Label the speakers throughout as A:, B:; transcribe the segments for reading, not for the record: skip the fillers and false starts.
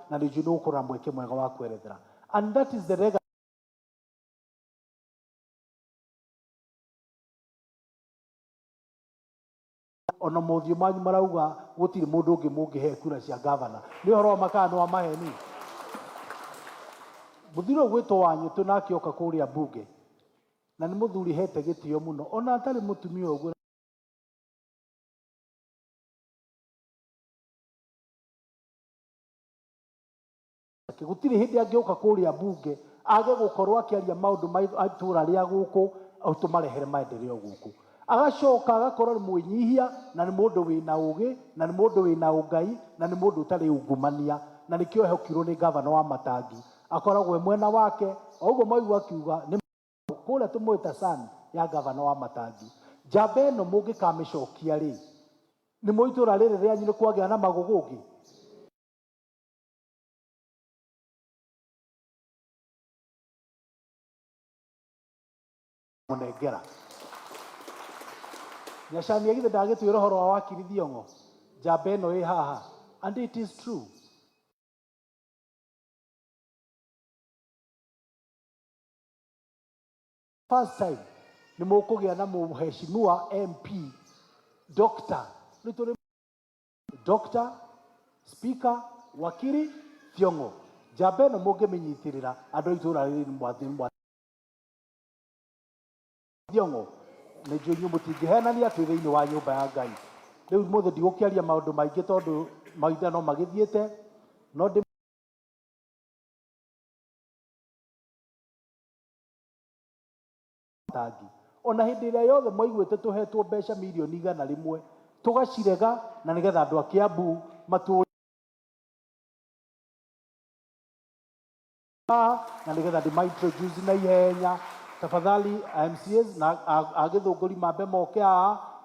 A: Na nĩ njũĩ nĩ ũgũkorwo na mweke mwega wa kwerethera, and that is the legacy. Ona mothiũ manyu marauga gũtirĩ mũndũ ũngĩ mũngĩhe kura cia gavana. Nĩ ũhoro wa makaa nĩ wa maheni. Mũthuri ũyũ gwĩtwo Wanyũtũ na akĩoka kũrĩa mbunge, na nĩ mũthuri hete gĩtĩo mũno ona atarĩ mũtumia ũguo. Gũtirĩ hĩndĩ angĩũka kũrĩa mbunge age gũkorwo akĩaria maũndũ ma itũra rĩa gũkũ, tũmarehere maendeleo gũkũ. Agacoka agakorwo nĩ mwĩnyihia, na nĩ mũndũ wĩna ũgĩ, na nĩ mũndũ wĩna ũngai, na nĩ mũndũ ũtarĩ ungumania, na nĩkĩo ehokirwo nĩ gavana wa Matangi akoragwo e mwena wake. O ũguo maigua akiuga nĩ kũrĩa tũmũĩ ta son ya gavana wa Matangi. Njamba ĩno mũngĩkamĩcokia rĩ, nĩ mũĩ itũra rĩrĩ rĩanyu nĩ kwagĩa na magũgũngĩ. Mũnengera Nyacania githĩ ndagĩtwĩra ũhoro wa wakiri Thiong'o, njamba ĩno ĩ haha, and it is true. First time nĩ mũkũgĩa na mũheshimiwa MP Doctor, rĩu tũrĩ Doctor Speaker Wakiri Thiong'o. Njamba ĩno mũngĩmĩnyitĩrĩra, andũ a itũra rĩrĩ nĩ mwathi Thiong'o, nĩ njũĩ inyuĩ mũtingĩhenania twĩ thĩinĩ wa nyũmba ya Ngai. Rĩu mũthĩ ndigũkĩaria maũndũ maingĩ tondũ mahinda no magĩthiĩte, no ndĩ tangi ona hĩndĩ ĩrĩa yothe mwaiguĩte tũhetwo mbeca mirioni 100 tũgacirega, na nĩgetha andũ a Kiambu matũre, na nĩgetha ndĩma introduce na ihenya. Tafadhali MCAs na a Gĩthũngũri mambe moke haha.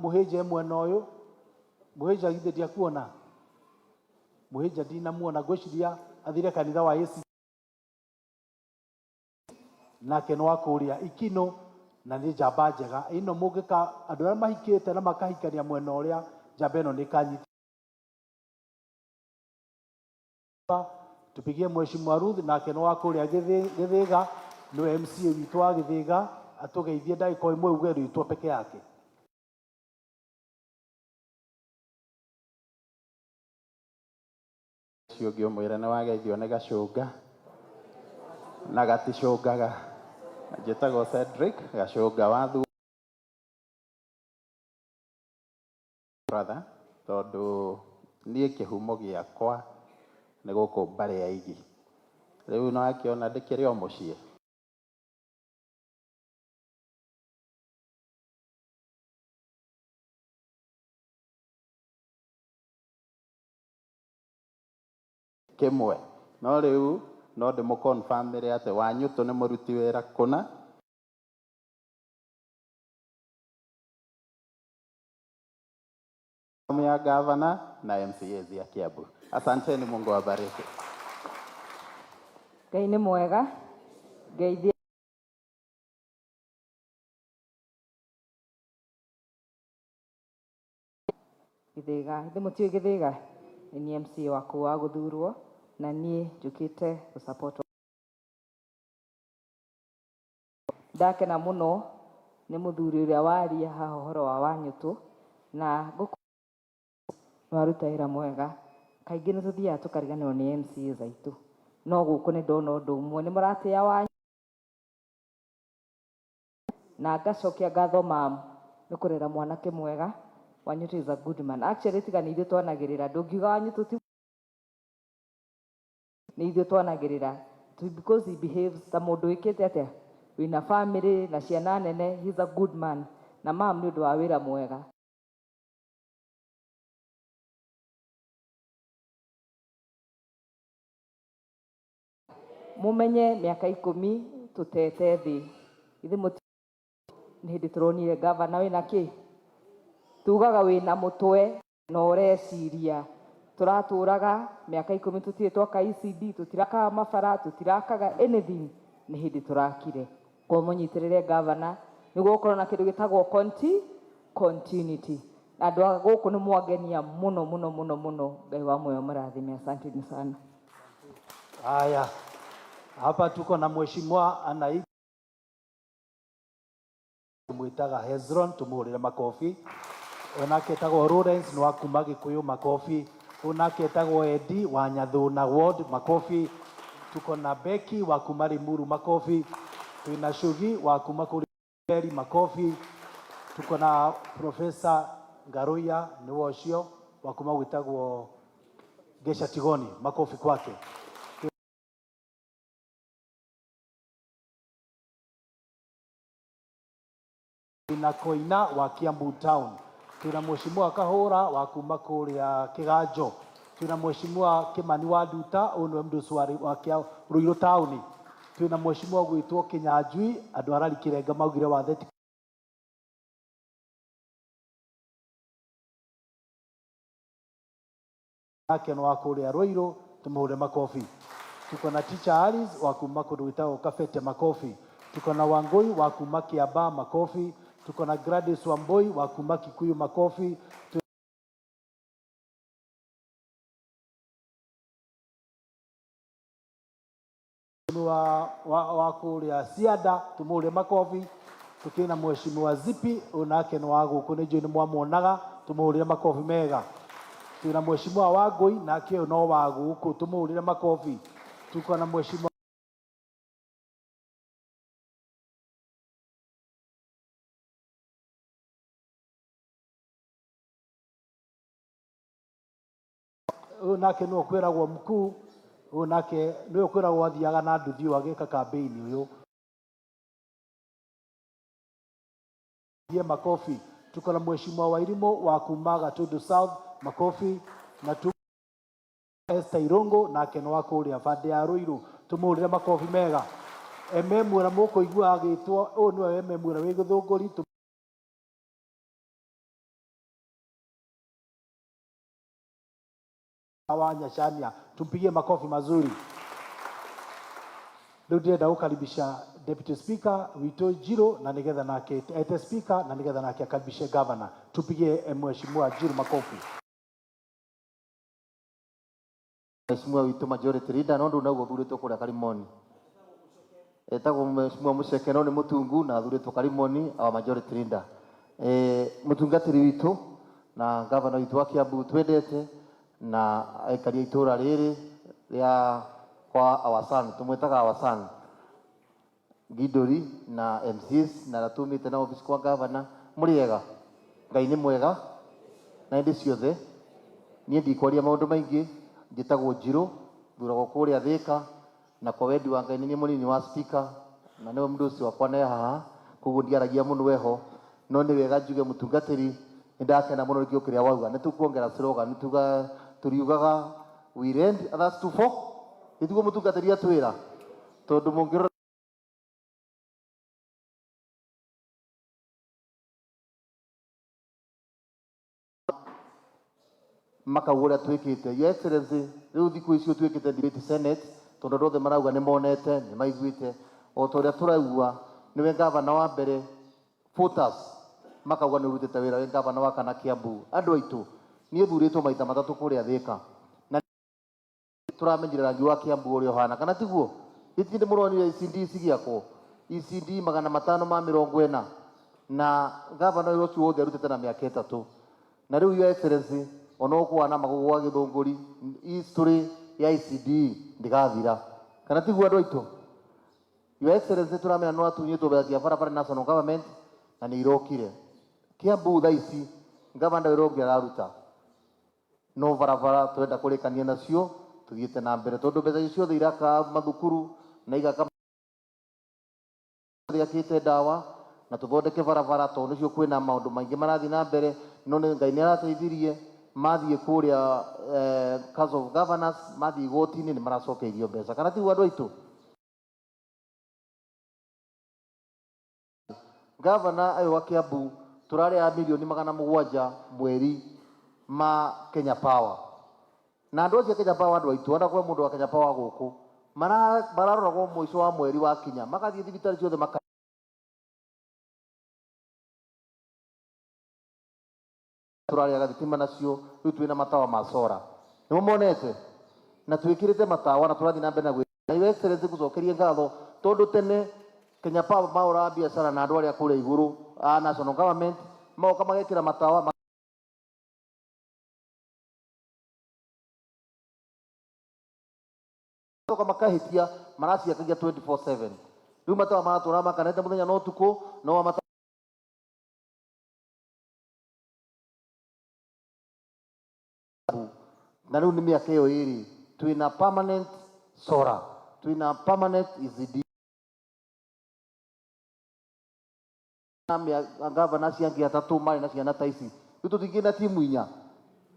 A: Mũhĩnja e mwena ũyũ. Mũhĩnja, githĩ ndiakuona? Mũhĩnja ndinamuona, ngwĩciria athire kanitha wa AC, nake nĩ wa kũrĩa Ikino, na nĩ njamba njega ĩno. Mũngĩka andũ arĩa mahikĩte na makahikania mwena ũrĩa, njamba ĩno nĩ ĩkanyita. Tupigie Mheshimiwa Ruth, nake nĩ wa kũrĩa Gĩthĩga, nĩwe MCA witũ wa Gĩthĩga, atũgeithie ndagĩka 1, uge rĩtwa peke yake.
B: Ũcio ũngĩ ũmwĩre nĩ wageithio nĩ gacũnga na gaticũngaga. Njĩtagwo Cedric Gacũnga wathu brother, tondũ niĩ kĩhumo gĩakwa nĩ gũkũ mbarĩ ya Igi. Rĩu nĩ wakĩona ndĩkĩrĩ o mũciĩ kĩmwe, no rĩu no ndĩmũ-confirm-ĩre atĩ Wanyũtũ nĩ mũruti wĩra kũna ya gavana na MCAs ya Kiambu. Asanteni, Mungu awabariki.
C: Ngai nĩ mwega. Ngeithie Gĩthĩga. Ithe mũtiũĩ Gĩthĩga? Nĩ niĩ MCA waku wa gũthurwo, na niĩ njũkĩte gũ support. Ndakena mũno nĩ mũthuri ũrĩa waria haha ũhoro wa Wanyũtũ, na ngũkũ nĩ waruta wĩra mwega. Kaingĩ nĩ tũthiaga tũkariganĩrwo nĩ MCAs aitũ, no gũkũ nĩ ndona ũndũ ũmwe, nĩ mũratĩa wanyu, na ngacokia ngatho mam nĩ kũrera mwanake mwega. Wanyũtũ is a good man actually. Tiga nĩ ithuĩ twanagĩrĩra, ndũngiuga Wanyũtũ ti nĩ ithuĩ twanagĩrĩra, because he behaves ta mũndũ wĩkĩte atĩa, wĩna family na ciana nene. He's a good man. Na mam, nĩ ũndũ wa wĩra mwega mũmenye mĩaka 10 tũtete thĩ ithe mũti nĩ hĩndĩ tũronire gavana wĩna kĩ tugaga wĩna mũtwe na ũreciria. Tũratũraga mĩaka 10 tũtirĩ twaka ECD, tũtirakaga mabara, tũtirakaga anything. Nĩ hĩndĩ tũrakire. Koguo mũnyitĩrĩre gavana nĩguo gũkorwo na kĩndũ gĩtagwo continuity. Na andũ a gũkũ nĩ mwangenia mũno mũno mũno mũno. Ngai wa muoyo mũrathime. Asanteni sana.
A: Haya, hapa tuko na mheshimiwa anaitwa mwitaga Hezron, tumuhurire makofi. Onake etagwo Lawrence ni wa kuma Gikuyu, makofi. Onake etagwo Edi wa Nyathuna ward, makofi. Tuko na Becky wa kuma Limuru, makofi. Twina Shugi wa kuma kuri makofi. Tuko na Professor Ngaruya ni wocio wa kuma gwitagwo Gesha Tigoni, makofi kwake. Twina Koina wa Kiambu Town, twina Mheshimiwa Kahura wa kuma kuria Kiganjo, twina Mheshimiwa Kimani wa Nduta, uyu niwe mndu wa Ruiru Town, twina Mheshimiwa gwitwo Kinyanjui, andu arari Kirenga maugire wa theti nake no wa kuria Ruiru, tumuhure makofi. Tuko na Teacher Alice wa kuma kundu gwitagwo Kabete, makofi. Tuko na Wangui wa kuma Kiambaa, makofi. Tuko na Gladys Wambui wa kuma Kikuyu, makofi. Wa kuria Cianda, tumuhure makofi. Tukina Mheshimiwa Zipi onake no wa guku ni njui ni mwamuonaga, tumuhurire makofi mega. Twina Mheshimiwa Wangui nake uyu no wa guku, tumuhurire makofi. Tuko na Mheshimiwa uyu nake niwe kwiragwo mkuu, uyu nake niwe kwiragwo athiaga na nduthi uyu agika campaign uyu. Makofi. Tuko na Mheshimiwa Wairimu wa kuma Gatundu South, makofi. Na tu Esther Irungu nake no wa kuria bande ya Ruiru, tumuhurire makofi mega. MM ũrĩa mũkũigua agĩtwo ũyũ nĩwe MM ũrĩa wĩ Gĩthũngũri, wa Nyachania, tumpigie makofi mazuri. Rĩu ndĩrenda gũkaribisha Deputy Speaker witũ Njiru na nigetha nake ete speaker na nigetha nake akaribishe governor. Tupigie Mheshimiwa Njiru makofi.
D: Mheshimiwa witũ majority leader no ndunaugo thurĩtwo kũrĩa Karimoni, etagwo Mheshimiwa Muceke no nĩ mũtungu na athurĩtwo Karimoni, our majority leader. Mũtungatĩri witũ na gavana witũ wa Kiambu twendete na aikari a itũra rĩrĩ rĩa kwa our son, tumwĩtaga our son Gidori na MCs na ratumĩte na office kwa gavana. Mũrĩ ega? Ngai nĩ mwega na hĩndĩ ciothe. Niĩ ndikwaria maũndũ maingĩ, njĩtagwo Njiru, thuragwo kũrĩa Thĩka, na kwa wendi wa Ngai nĩ niĩ mũnini wa speaker na nĩwe mũndũ ũcio wakwa ne haha, koguo ndiaragia mũno eho, no nĩ wega njuge mũtungatĩri nĩ ndakena mũno nĩkĩo kĩrĩa wauga. Nĩ tũkuongera slogan, nĩ tuga tũriugaga we rend others to for, nĩtiguo mũtungatĩri atwĩra, tondũ mũngĩrora makauga ũrĩa twĩkĩte. Your Excellency, rĩu thikũ icio twĩkĩte debate Senate, tondũ andũ othe marauga nĩ monete, nĩ maiguĩte o ta ũrĩa tũraigua. Nĩwe gavana wa mbere voters makauga nĩ ũrutĩte wĩra wĩ gavana wa kana Kiambu. Andũ aitũ, niĩ thurĩtwo maita matatũ kũrĩa Thĩka na tũramenyire rangi wa Kiambu ũrĩa ũhana, kana tiguo? Gĩtindĩ mũronire ECD cigĩakwo ECD 540, na gavana ũyũ ũcio wothe arutĩte na mĩaka 3. Na rĩu Your Excellency, ona ũkũhana magũgũ wa Gĩthũngũri, history ya ECD ndĩgathira, kana tiguo andũ aitũ? Your Excellency, tũramenya no atunyĩtwo mbeca cia barabara national government na nĩ irokire Kiambu. Thaa ici gavana wĩra ũngĩ araruta no barabara twenda kũrĩkania nacio tũthiĩte na mbere, tondũ mbeca icio ciothe iraka mathukuru na igaka akĩte ndawa na tũthondeke barabara, tondũ nĩcio kwĩna maũndũ maingĩ marathiĩ na mbere. No nĩ Ngai nĩ arateithirie, mathiĩ kũrĩa Council of Governors, mathiĩ igoti-inĩ nĩ maracokeirio mbeca, kana tiguo andũ aitũ? Gavana ũyũ wa Kiambu tũrarĩhaga mirioni 700 mweri ma Kenya Power, na andũ acio a Kenya Power, andũ aitũ, ona kwĩ mũndũ wa Kenya Power gũkũ, mararoragwo mũico wa mweri wakinya, magathiĩ thibitarĩ ciothe maka Tũrarĩaga thitima nacio rĩu twĩna matawa ma solar, nĩmo monete na twĩkĩrĩte matawa na tũrathiĩ na mbere na gwĩ na. Your Excellency, ngũcokerie ngatho tondũ tene Kenya Power mahũraga biacara na andũ arĩa kũrĩa igũrũ a national government, magoka magekĩra matawa magacoka makahĩtia maraciakagia 24/7. Rĩu matawa maratũra makanete mũthenya na ũtukũ no mata na rĩu nĩ mĩaka ĩyo ĩrĩ twĩna permanent solar, twĩna permanent ECD. Gavana acio angĩ atatũ marĩ na ciana ta ici, rĩu tũtingĩ na timu inya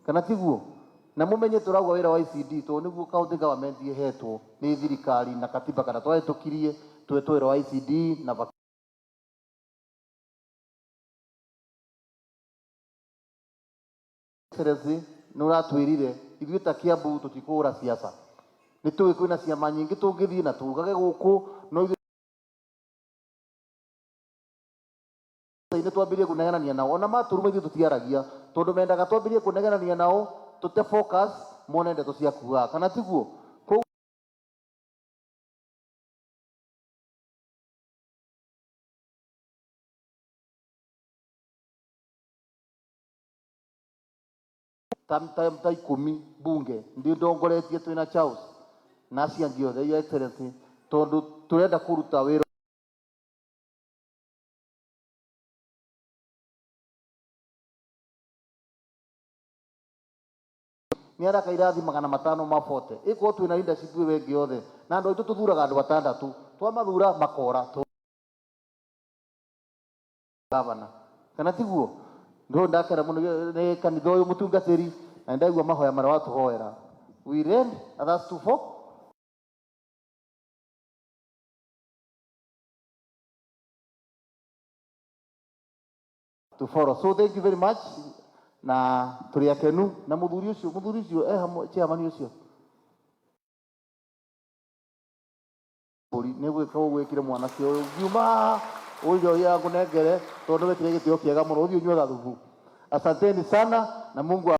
D: kana tiguo? Na mũmenye tũrauga wĩra wa ECD tondũ nĩguo county government ĩhetwo nĩ thirikari na katiba kana twahĩtũkirie twetwo wĩra wa ECD na Excellency, nĩ ũratwĩrire ithuĩ ta Kiambu tũtikũgũra siasa. Nĩ tũĩ kwĩna ciama nyingĩ tũngĩthiĩ na tugage gũkũ, no ithuĩ nĩ twambĩrĩrie kũnegenania nao. Ona matũruma ithuĩ tũtiaragia tondũ mendaga twambĩrĩrie kũnegenania nao tũte focus mone ndeto cia kuga kana tiguo. Koguo ta 10 bunge ndi ndongoretie twĩna Charles na acio angĩ othe, Your Excellency, tondũ tũrenda kũruta wĩra nĩ araka irathi 540. Ĩkorwo twĩna leadership ĩyo ĩngĩ yothe na andũ aitũ tũthuraga andũ atandatũ, twamathura makora gavana kana tiguo? Ndo ndakena mũno nĩ kanitha ũyũ, mũtungatĩri, na ndaigua mahoya marĩa watũhoera. We read others to four to follow. So thank you very much na tũrĩ akenu na mũthuri ũcio e hamwe, chairman ũcio mbũri nĩ gwĩka ũguo. Gwĩkire mwanake ũyũ ngiuma haha ũrĩa ũyũ ngũnengere tondũ wekire gĩtĩo kĩega mũno. Ũthiĩ ũnyue gathubu. Asanteni sana na Mungu.